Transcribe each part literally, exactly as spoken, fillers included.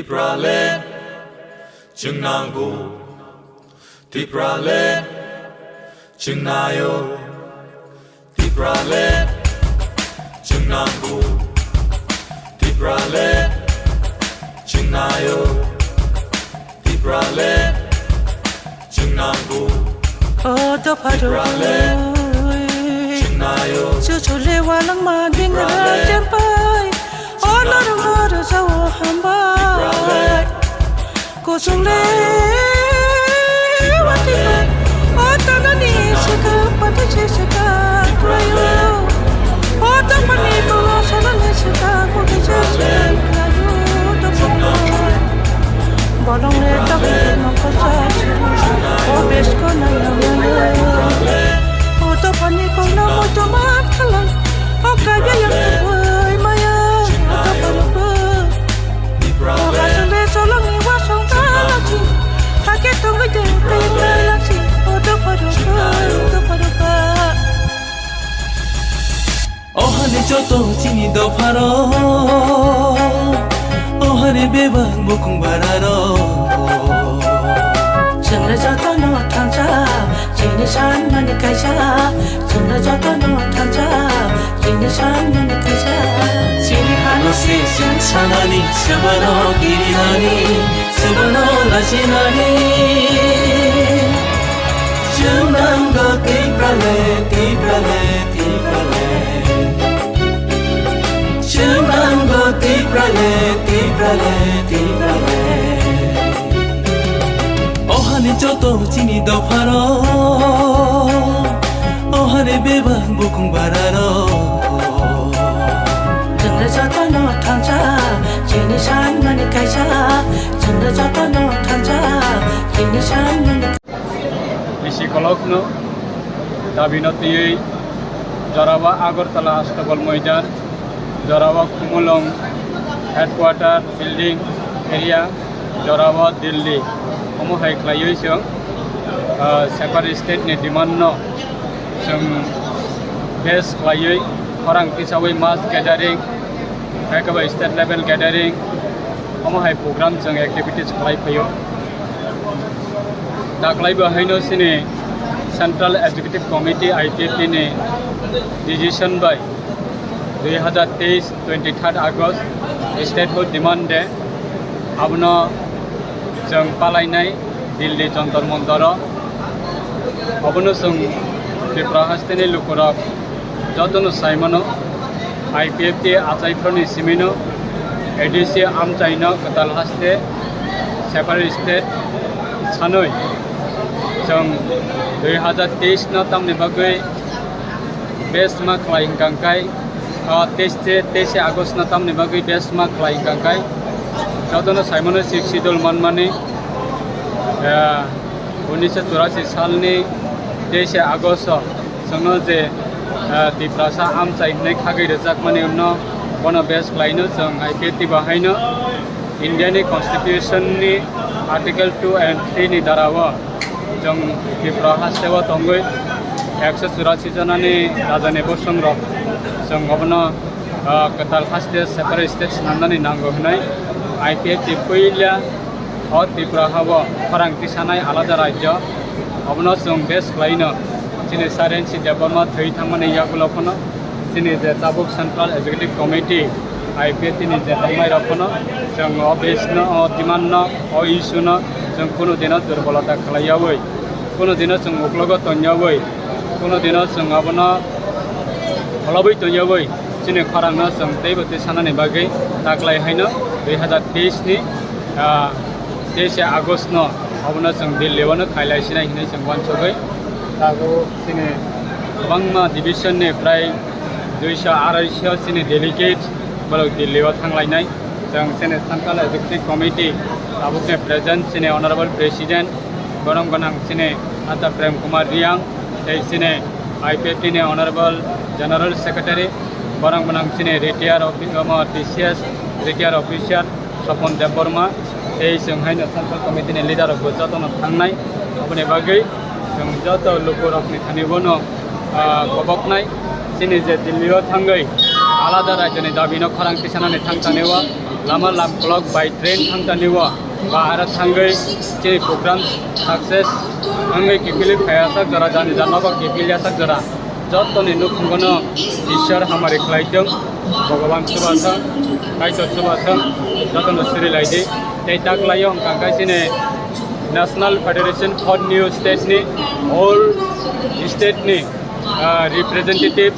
Tipraland chwng nango, Tipraland chwng naio, Tipraland chwng nango, Tipraland chwng naio, Tipraland chwng nango. O dopha rok, Tipraland chwng naio. Chuchule walangma dingra Tipraland champai. O norok no rwjao hambai. Tipraland kuchung le wati bai. O tanani sika pati se sika krayo. O dopha ni tolo sala le sika kuti se sika krayo. Dopha rok. Bolong le tak le mokol sa. O besko na ya ya ya. O dopha ni kok na mo to mat khalai. O kaya yang koi maya. O dopha rok. O hasung le solong ni wasong ta lachi. Hake tong ge teng teng lai lachi. O dopha rok. O dopha rok. O hani joto chini dopharo, o hani bebak bukung bararo. Chwngno jotono thansa, chini sanmani kaisa. Chwngno jotono thansa, chini sanmani kaisa. Chini hano se chwng sanani, swbano kirinani, swbano lachinani. Chwng nango Tipraland, Tipraland, Tipraland. Chwng nango Tipraland, Tipraland, Tipraland. O hani joto chini dopharo, o hani bebak bukung bararo. Chwngno jotono thansa, chini sanmani kaisa. Chwngno jotono thansa, chini sanmani Bisi kolokno dabino twiwi jorao Agartala Astabal Moidan, jorao Khumulwng Headquarter Building Area, jorao Delhi, omo hai khlaiwi chwng, ah, separate state ni demand no chwng base khlaiwi khorang tisawi mass gathering, hai khe bai state level gathering, omo hai program chwng activities khlai phaio. Daklai bo haino chini Central Executive Committee I P F T ni decision bai dui hazar teis twenty third August Statehood Demand Day abono chwng palainai Delhi Jantar Mantaro. Obono chwng Tripura hasteni lukurok jotono saimano, I P F T achaipharni simino A D C amchaino kwtal haste separate state sanwi chwng dui hazar teis no tamni bagwi base ma khlai hwnkha kai, o teis, teis August no tamni bagwi base ma khlai hwnkha kai, jotono saimano Sixth Schedule manmani, eh, unisho churasi salni teis August o chwngno je, eh, Tiprasa amchai hwnwi khagwi rwjakmani uno bono base khlaino chwng I P F T bahaino India ni Constitution ni Article two and three ni dara o chwng Tripura hasteo tongwi ekso churasi jonani rajani bosong rok chwng obono, ah, kwtal haste separate state swnamnani nango hwnwi I P F T puila o Tripura hao khorang tisanai alada rajyo obono chwng base khlaino chini Sir N C Debbarma thwi thangmani yagulo phano chini je tabuk Central Executive Committee I P F T ni je tongmai rok phano chwng o base no, o demand no, o issue no chwng kunu dino durbolota khlaiyawi, kunu dino chwng uklogo tonyawi, kunu dino chwng abono kholobwi tonyawi chini khorang no chwng teibo tei sanani bagwi taklai haino dui hazar teis ni, ah, teis August no obono chwng Delhi o no khailai sinai hinwi chwng uansugwi tabuk chini kwbangma division ni prai duiso araisho chini delegate borok Delhi o thanglainai. Chwng chini Central Executive Committee tabukni present chini Honorable President, borom gwnang chini Ata Prem Kumar Reang, tei chini I P F T ni Honorable General Secretary, borom gwnang chini retired offi-, omo T C S retired officer, Sopon Debbarma, tei chwng haino Central Committee ni leader rok bo jotono thangnai. Aboni bagwi chwng joto lukurokni thani bono, ah, koboknai. Chini je Delhi o thangwi Alada rajyoni dabino khorang tisanani thangtani o, lama lamkolok bai train thangtani o, ba aro thangwi chini program success wngwi kiphilwi phaiyasak jora, jani jat nogo kiphilyasak jora. Jottoni nukhungono Ishwar hamari khlai thung, Bhagavan chubathung, Kaitor chubathung, jotono siri lai di. Tei taklaio wngkha khe chini National Federation for New State ni, all state ni, ah, representative,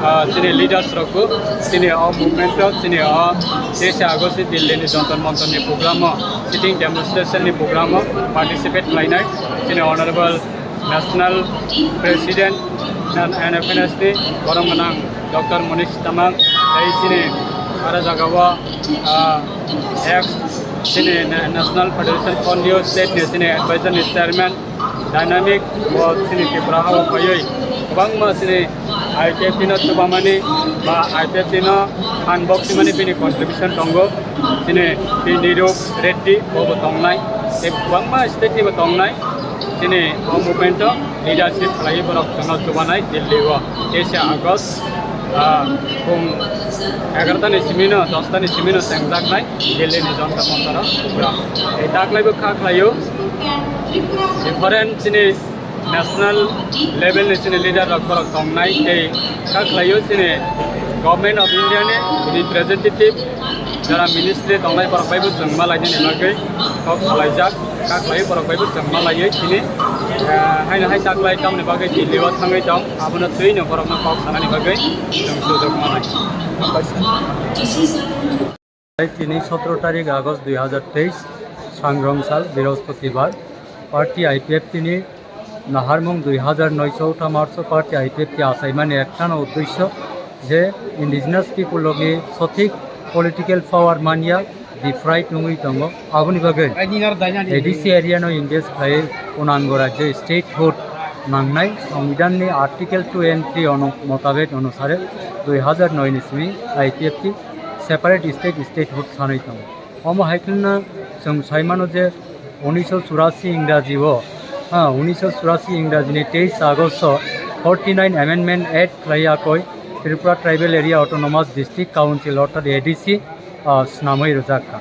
ah, chini leaders rok bo chini o movement o, chini o teisa August ni Delhi ni Jantar Mantar ni program o, sitting demonstration ni program o participate khlainai chini honorable National President N F N S ni borok gwnang Doctor Monish Tamang, tei chini aro jaga o, ah, ex chini Na-, National Federation for New State ni chini advisor ni chairman Dynamic bo chini Tripura ha o phaiwi kwbangma chini I P F T no chubamani ba I P F T no phan bok simani bini contribution tongo. Chini T Nirup Reddy bo bo tongnai, tei kwbangma state ni bo tongnai. Chini o movement o leadership khlaiwi borok chwngno chubanai Delhi o teisa August, ah, phung egarota ni simi no, dosta ni simi no chengjaknai Delhi ni Jantar Mantar o program. Tei taklai bo kha khlaio different chini national level ni chini leader rok borok tongnai, tei kha khlaio chini Government of India ni representative jara ministry tongnai borok bai bo chwng malainani bagwi kok salaijak, kha khlai borok bai bo chwng malaiwi chini, eh, haino hai taklai tamoni bagwi Delhi o thangwi tong, abono twi no borok no kok sanani bagwi chwng sujok manai. Tini sotoro tarik August dui hajar teis, Sangrong sal, Birospotibar, party I P F T ni naharmung dui hajar noisho uta marso party I P F T achaimani ekthano uddesyo je indigenous people logi sothik political power manya deprived wngwi tongo. Aboni bagwi A D C area no engage khlai pwnango rajyo statehood nangnai Songbidan ni Article two and three ono motabek onusare dui hajar noi ni simi I P F T separate state statehood sanwi tongo. Omo hai kheno chwng sai mano je unisho churasi Ingraji o, ha, unisho churasi Ingraji ni teis August o forty nine Amendment Act khlai yakoi Tripura Tribal Area Autonomous District Council orthat A D C, ah, swnamwi rwjak kha.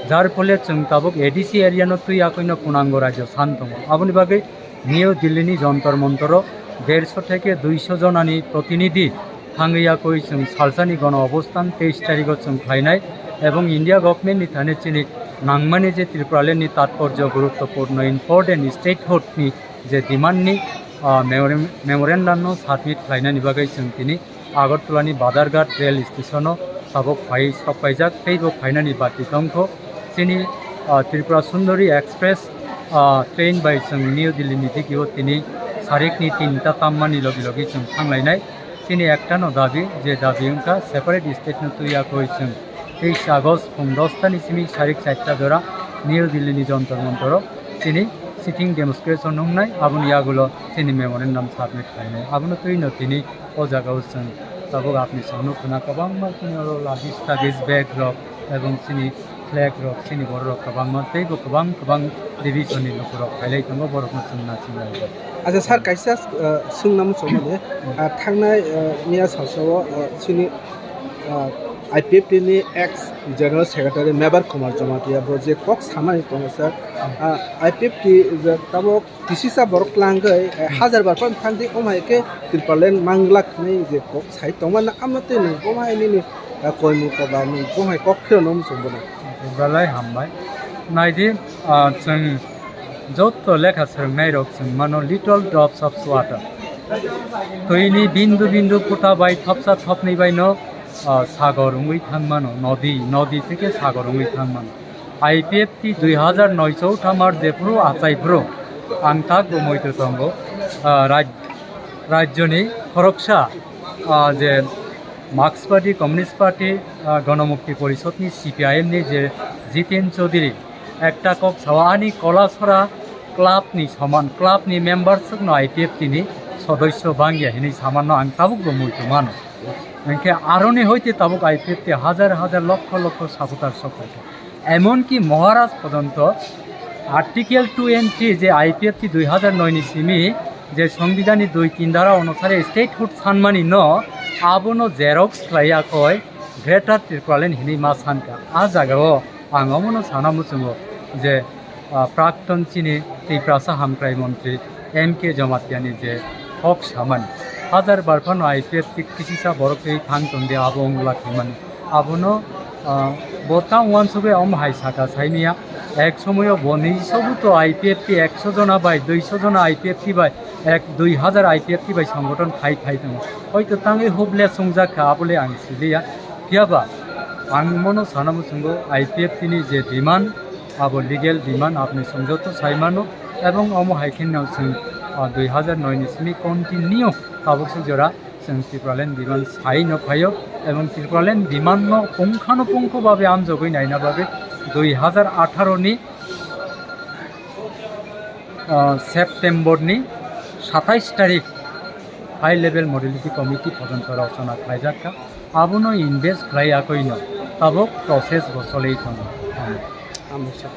Jar phole chwng tabuk A D C area no twi yakoi no pwnango rajyo san tongo. Aboni bagwi New Delhi ni Jantar Mantar o dersho theke duisho jonani protinidhi thangwi yakoi chwng salsani gono obosthan teis tarigo chwng khlainai, ebong India government ni thani chini nangmani je Tripuraland ni tatporjo guruttopurno important statehood ni je demand ni, ah, memorandum no submit khlainani bagwi chwng tini Agartala ni Badharghat rail station o tabuk phai sok paijak tei bo phainani bati tongkho. Chini, ah, Tripura Sundari Express, ah, train bai chwng New Delhi ni digi o tini sarik ni tinta tammani logi logi chwng thanglainai. Chini ekta no dabi, je dabi wngkha separate state no twi yakoi chwng teis August phung dosta ni simi sarik charta jora New Delhi ni Jantar Mantar o chini sitting demonstration wngnai, aboni yagulo chini memorandum submit khlainai. Abono twi no tini o jaga o chwng tabuk apni songno khna kwbangma chini oro lagis tagis bag rok ebong chini flag rok, chini borok rok kwbangma tei bo kwbang kwbang division ni lukurok phailai tongo, borokno chwng nasinglai. Acha sir, kaisa, uh, swngna muchungmani, uh, thangnai, uh, miya salsa o, uh, chini, uh, I P F T ni ex general secretary Mebar Kumar Jamatia bo je kok samani tongo sir, uh, I P F T je tabuk kisisa borok tlangwi, eh, hajar bar phano thangdi, omo hai khe Tripuraland manglak hinwi je kok sai tongmani, amo twi nwng omo hai nini, eh, koimung koba nwng omo hai kok phirano muchung bono. Belai hambai. Naidi, ah, chwng joto lekha swrwngnai rok chwng mano little drops of water. Twini bindu bindu kuta bai thopsa thopnwi bai no, ah, sagor wngwi thang mano, nodi, nodi theke sagor wngwi thang mano. I P F T dui hajar noisho thamar jephuru achaiphuru ang tak bo moito tongo, ah, raj-, rajyoni khoroksa, ah, je Marxist Party, Communist Party, ah, Gonomukti Porishodni C P I M ni je Jiten Chaudhary ekta kok sawa ani Kolasora club ni soman, club ni members no I P F T ni sodosyo bangya hinwi samanno ang tabuk bo muitu mano. Hwnkhe aroni hoite tabuk I P F T hajar hajar lokho lokho supporter sok paikha. Emonki Maharaj pojonto Article two and three je I P F T dui hajar noi ni simi je Songbidan ni dui tin dhara onusare statehood sanmani no Abono xerox khlai yakoi Greater Tipraland hinwi ma sankha. A jagao ang omono sana muchungo je, ah, prakton chini Tiprasa hamkrai montri M K Jomatiani je hok saman, hajar bar phano I P F T kisisa borok twi thang tongdi abo wngla thwimani. Abono, ah, bo ta uansugwi omo hai saka saimaya, ek somoyo bo nisobuto I P F T ekso jona bai, duiso jona I P F T bai, ek dui hajar I P F T bai songothon khai phai tongo. Hoito tangwi huble songjak kha, abole ang siliya. Phiyaba ang mono sana muchungo I P F T ni je demand, abo legal demand, apni songjoto saimano, ebong omo hai kheno chwng, ah, dui hajar noi ni simi continue tabuk se jora chwng Tipraland demand sai no phaio, ebong Tipraland demand no pungkhano pungkho babe amjogwi naina bagwi dui hajar atharo ni, ah, September ni satais tarik High Level Modality Committee pojonto rok chona khlaijak kha. Abono invest khlai yakoino tabuk process bo choli tongo. Hambai sir.